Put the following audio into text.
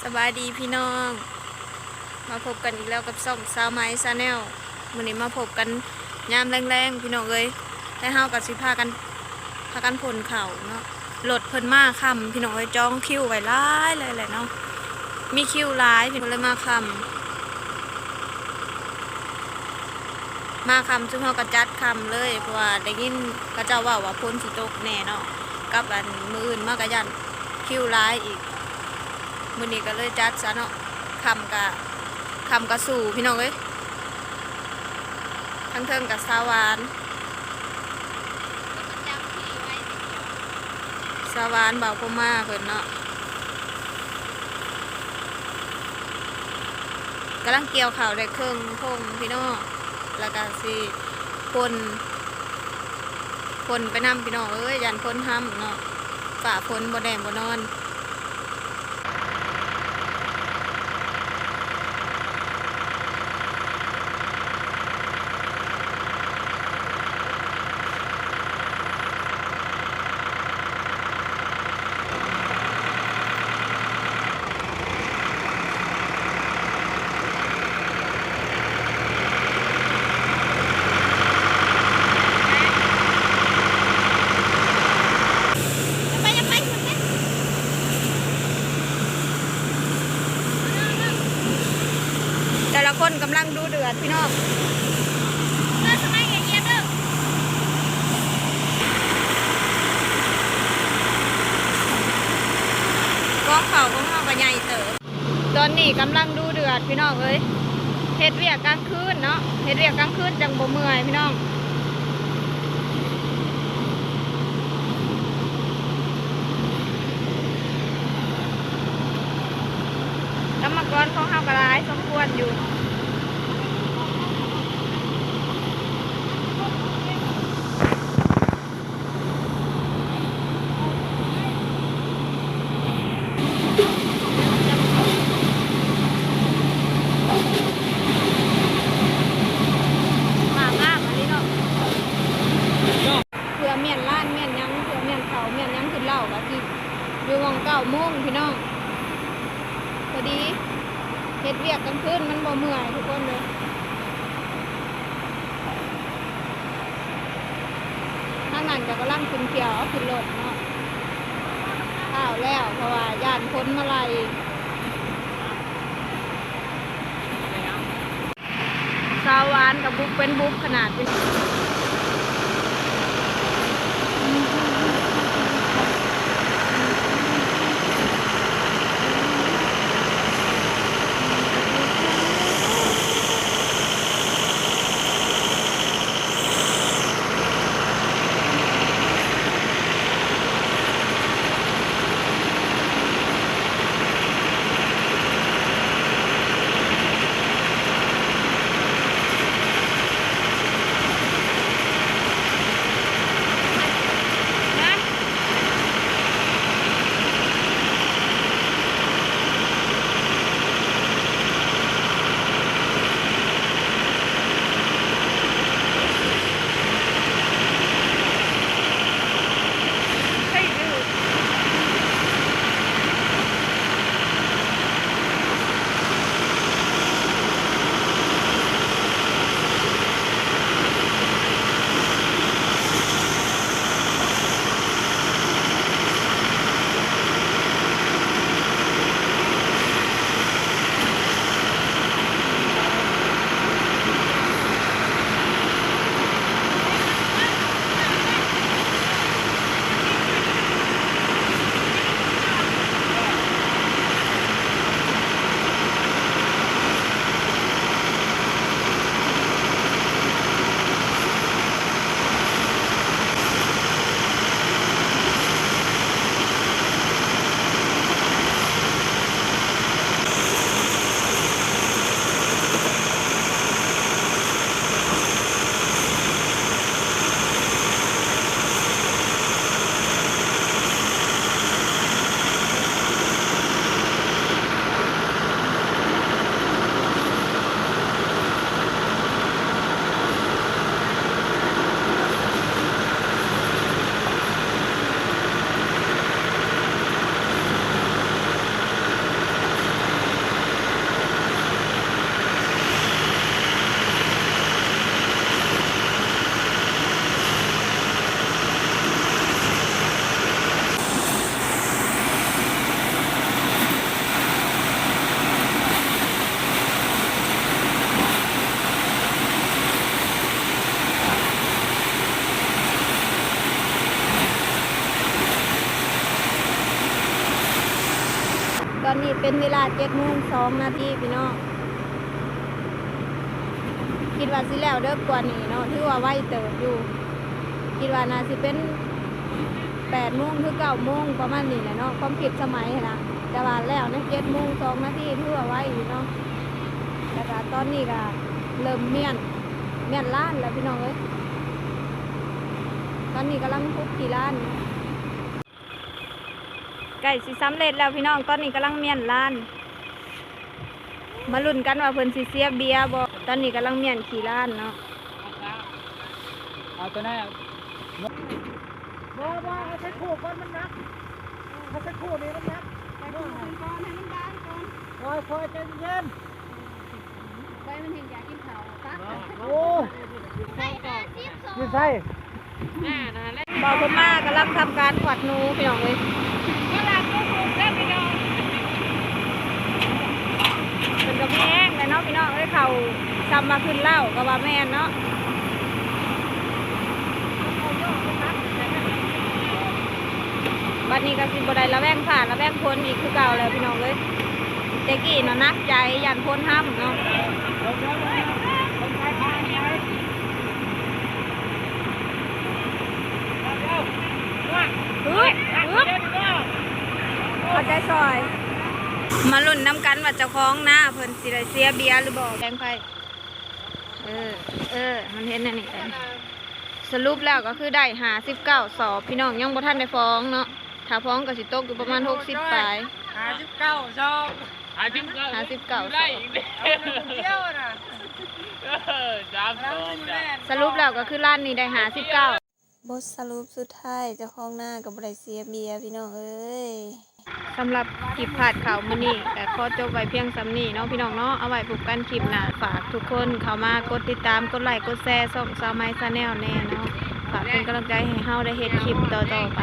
ສະບາຍດີພີ່ນ້ອງ ມາພົບກັນອີກແລ້ວກັບຊ່ອງສາວໄມຊາແນລ. ມື້ນີ້ມາພົບກັນຍາມແລງໆ ພີ່ນ້ອງເອີຍ ແລະເຮົາກໍຊິພາກັນ ພາກັນຂົນເຂົ້າເນາະ. ລົດເພິ່ນມາຄ່ຳ ພີ່ນ້ອງເອີຍ ຈອງຄິວໄວ້ຫຼາຍເລີຍແຫຼະເນາະ ມີຄິວຫຼາຍ ເພິ່ນເລີຍມາຄ່ຳ. ມາຄ່ຳ ຊຸມເຮົາກໍຈັດຄ່ຳເລີຍ ເພາະວ່າໄດ້ຍິນເຂົາເຈົ້າເວົ້າວ່າຝົນຊິຕົກແນ່ເນາະ ກັບອັນມື້ອື່ນມາກໍຢ້ານຄິວຫຼາຍອີກ. ມື້ນີ້ກໍເລີຍຈັດຊະເນາະ ຄ່ຳກະ ຄ່ຳກະສູ້ພີ່ນ້ອງເອີຍ. ທາງເທິງກະສາວຫວານ ສາວຫວານ ບ່າວພົມມາເພິ່ນເນາະ ກຳລັງກ່ຽວເຂົ້າໄດ້ເຄິ່ງທົ່ງພີ່ນ້ອງ ແລ້ວກະຊິພົ່ນ ພົ່ນໄປນຳພີ່ນ້ອງເອີຍ ຢ້ານຄົນຮຳເນາະ ຟ້າຝົນບໍ່ແດ່ບໍ່ນອນ. ແຕ່ລະຄົນກຳລັງດຸເດືອດພີ່ນ້ອງ ກອງເຂົ້າຂອງເຮົາກໍໃຫຍ່ເຕີບ. ຕອນນີ້ກຳລັງດຸເດືອດພີ່ນ້ອງເອີຍ ເຮັດວຽກກາງຄືນເນາະ ເຮັດວຽກກາງຄືນຈັ່ງບໍ່ເມື່ອຍພີ່ນ້ອງ. ກຳມະກອນຂອງເຮົາກໍຫຼາຍສົມຄວນຢູ່. ໝາກງາມອີ່ຫຼີເນາະ ເພື່ອມ້ຽນລ້ານ ມ້ຽນຫຍັງ ເພື່ອມ້ຽນເຂົ້າ ມ້ຽນຫຍັງ ຂຶ້ນເຫຼົ້າ ກໍຊິຢູ່ໝ່ອງເກົ້າໂມງພີ່ນ້ອງ. ພໍດີເຮັດວຽກກາງຄືນມັນບໍ່ເມື່ອຍທຸກຄົນເດີ. ທາງນັ້ນກໍກຳລັງຂຶ້ນຂຽວ ເອົາຂຶ້ນລົດເນາະ ຟ້າວແລ້ວ ເພາະວ່າຢ້ານຄົນມາໄລ່. ສາວຫວານກໍບຸກເປັນບຸກຂະໜາດ. ຕອນນີ້ເປັນເວລາເຈັດໂມງສອງນາທີພີ່ນ້ອງ ຄິດວ່າຊິແລ້ວເດິກກວ່ານີ້ເນາະ ຖືວ່າໄວເຕີບຢູ່ ຄິດວ່າໜ້າຊິເປັນແປດໂມງ ຫຼື ເກົ້າໂມງ ປະມານນີ້ແຫຼະເນາະ ຄວາມຄິດສະໄໝຫັ້ນນະ ແຕ່ວ່າແລ້ວໃນເຈັດໂມງສອງນາທີ ຖືວ່າໄວຢູ່ເນາະ ແລ້ວກະຕອນນີ້ກະເລີ່ມມ້ຽນ ມ້ຽນລານແລ້ວພີ່ນ້ອງເອີຍ ຕອນນີ້ກຳລັງທຸບຂີ້ລານ ໃກ້ຊິສຳເລັດແລ້ວພີ່ນ້ອງ ຕອນນີ້ກຳລັງມ້ຽນລານ ມາລຸ້ນກັນວ່າເພິ່ນຊິເສຍເບຍບໍ່ ຕອນນີ້ກຳລັງມ້ຽນຂີ້ລານເນາະ ເອົາຕົວນັ້ນ ບໍ່ ບໍ່ ເອົາໃສ່ຄູ່ກ່ອນ ມັນໜັກ ເອົາໃສ່ຄູ່ນີ້ມັນໜັກ ໃສ່ຄູ່ມັນກ່ອນ ໃຫ້ມັນບາງກ່ອນ ຄ່ອຍໆ ໃຈເຢັນໆ ໄວ້ມັນແຮ່ງຢາກກິນເຂົ້າ ໂອ້ ຢູ່ໃສ? ບ່າວພົມມາກຳລັງທຳການຂວັດໜູພີ່ນ້ອງເອີຍ ເພິ່ນກໍມີແຮງແຫຼະເນາະພີ່ນ້ອງເອີຍ ເຂົ້າຊ່ຳວ່າຂຶ້ນເລົ້າກໍວ່າແມ່ນເນາະ ບັດນີ້ກໍຊິບໍ່ໄດ້ລະແວງຟ້າລະແວງຝົນອີກຄືເກົ່າແລ້ວພີ່ນ້ອງເອີຍ ແຕ່ກີ້ນະໜັກໃຈ ຢ້ານຝົນຫ້ຳເນາະ ອຶບ ອຶບ ເອົາໃຈຊ່ອຍ ມາລຸ້ນນຳກັນວ່າເຈົ້າຂອງນາເພິ່ນຊິໄດ້ເສຍເບຍຫຼືບໍ່ ແດງໄຟ ເອີ ເອີ ມັນເຫັນແນວນີ້ ສະຫຼຸບແລ້ວກໍຄືໄດ້ຫ້າສິບເກົ້າສອບ ພີ່ນ້ອງ ຍັງບໍ່ທັນໄດ້ຟ້ອງເນາະ ຖ້າຟ້ອງກໍຊິຕົກຢູ່ປະມານຫົກສິບປາຍ ຫ້າສິບເກົ້າສອບ ຫ້າສິບເກົ້າ ຫ້າສິບເກົ້າສອບ ດຽວນະ ເອີ ສາມສອບ ສະຫຼຸບແລ້ວກໍຄືລານນີ້ໄດ້ຫ້າສິບເກົ້າ ບົດສະຫຼຸບສຸດທ້າຍ ເຈົ້າຂອງນາກໍບໍ່ໄດ້ເສຍເບຍພີ່ນ້ອງເອີຍ. ສຳລັບຄລິບພາດຂ່າວມື້ນີ້ກໍຂໍຈົບໄວ້ພຽງສ່ຳນີ້ເນາະ ພີ່ນ້ອງເນາະ ເອົາໄວ້ພົບກັນຄລິບໜ້າ ຝາກທຸກຄົນເຂົ້າມາກົດຕິດຕາມ ກົດໄລ ກົດແຊ ຊ່ອງສາວໄມ Channel ແດ່ເນາະ ຝາກເປັນກຳລັງໃຈໃຫ້ເຮົາໄດ້ເຮັດຄລິບຕໍ່ໆໄປ.